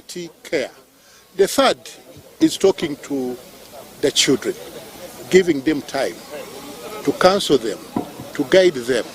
quality care. The third is talking to the children, giving them time to counsel them, to guide them,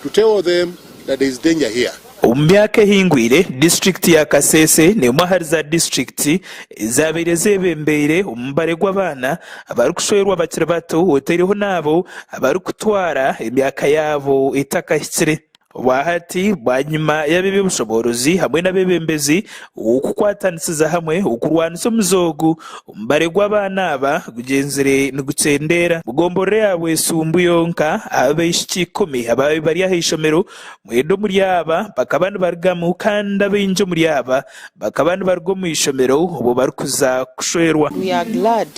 to tell them that there is danger here. Omu myaka ehingwire, disiturikiti ya Kasese n'emwe ahari za disiturikiti ezaabaire zeebembeire omu mubare gw'abaana abarikushwerwa bakiri bato otaireho n'abo abarikutwara emyaka yaabo etakahikire. Obwahati, bwanyima y'ab'eby'obushoboorozi hamwe n'abeebembezi okukwatanisiza hamwe okurwanisa omuze ogu, omubare gw'abaana aba gugyenzire nigukyendeera. Mugomborora eya Bwesumbu yonka, abaishiki ikumi abaabaire bari aha ishomero, mwenda omuri aba bakaba nibarugamu kandi abaingi omuri aba bakaba nibaruga omu ishomero obwo barikuza kushwerwa. We are glad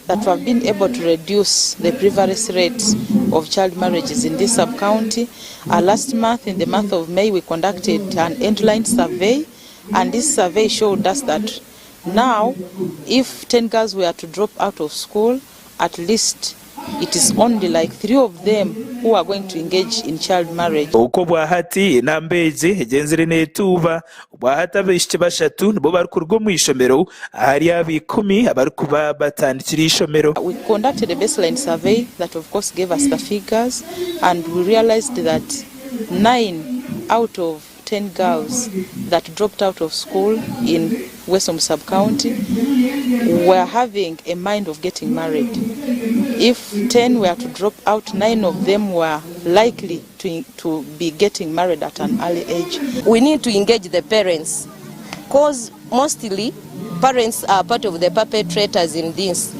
that we have been able to reduce the prevalence rate of child marriages in this sub-county. Last month, in the month of May, we conducted an endline survey and this survey showed us that now if 10 girls were to drop out of school, at least it is only like 3 of them who are going to engage in child marriage. Okwo obwahati enamba egi egyenzire netuuba. Obwahati abaishiki bashatu nibo barikuruga omu ishomero ahari abo ikumi abarikuba batandikire eishomero. We conducted a baseline survey that of course gave us the figures and we realized that 9 out of 10 girls that dropped out of school in Wesombu sub-county were having a mind of getting married. If 10 were to drop out, 9 of them were likely to, to be getting married at an early age. We need to engage the parents cause mostly parents are part of the perpetrators in this.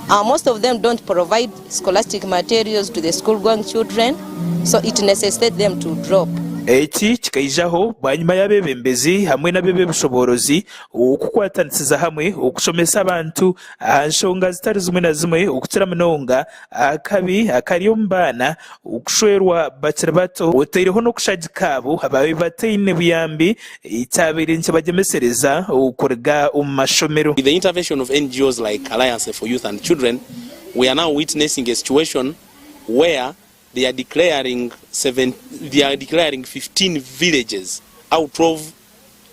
Most of them don't provide scholastic materials to the school going children so it necessitates them to drop. Eki kikaijaho bwanyima y'abeebembezi hamwe n'ab'eby'obushoboorozi okukwatanisiza hamwe okushomesa abantu aha nshonga zitari zimwe na zimwe okukira munonga aha kabi akari omu baana okushwerwa bakiri bato otaireho n'okushagika abo abaabaire bataine buyambi ekyabaire nikibagyemesereza okuruga omu mashomero. With the intervention of NGOs like Alliance for Youth and Children, we are now witnessing a situation where they are declaring seven, they are declaring 15 villages out of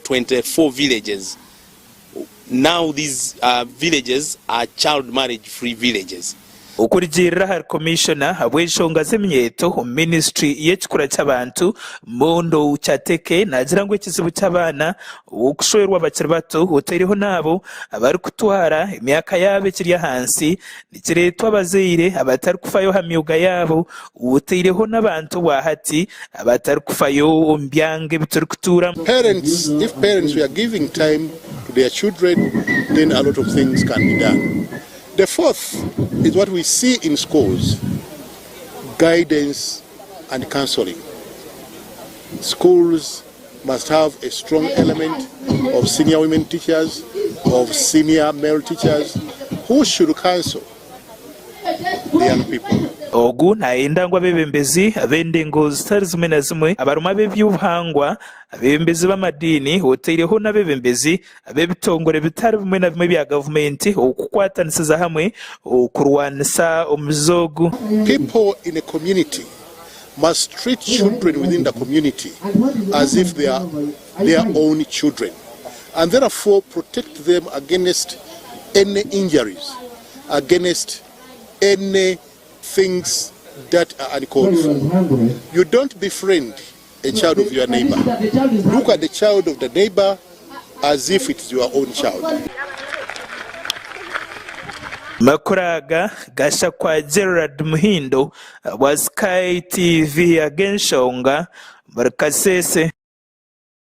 24 villages. Now these uh, villages are child marriage free villages. Okurugiirira ahari Komishona ahabw'enshonga z'eminyeeto omu minisiture y'ekikura ky'abantu, Mondo Chateke naagira ngu ekizibu ky'abaana okushwerwa bakiri bato otaireho n'abo abarikutwara emyaka yaabo ekiri ahansi nikireetwa abazaire abatarikufayo aha myooga yaabo otaireho n'abantu obwahati abatarikufayo omu byanga ebi turikutuuramu. Parents, if parents were giving time to their children then a lot of things can be done. The fourth is what we see in schools, guidance and counseling. Schools must have a strong element of senior women teachers, of senior male teachers who should counsel the young people. Ogu nayenda ngu abeebembezi ab'endengo zitari zimwe na zimwe abarimu ab'eby'obuhangwa, abeebembezi b'amadiini otaireho n'abeebembezi ab'ebitongore bitari bimwe na bimwe bya gavumenti okukwatanisiza hamwe okurwanisa omuze ogu. People in a community must treat children within the community as if they are their own children and therefore protect them against any injuries, against any things that are uncalled for. You don't befriend a child of your neighbor. Look at the child of the neighbor as if it is your own child. Amakuru aga gashakwa Gerald Muhindo wa Sky TV ag'enshonga omuri Kasese.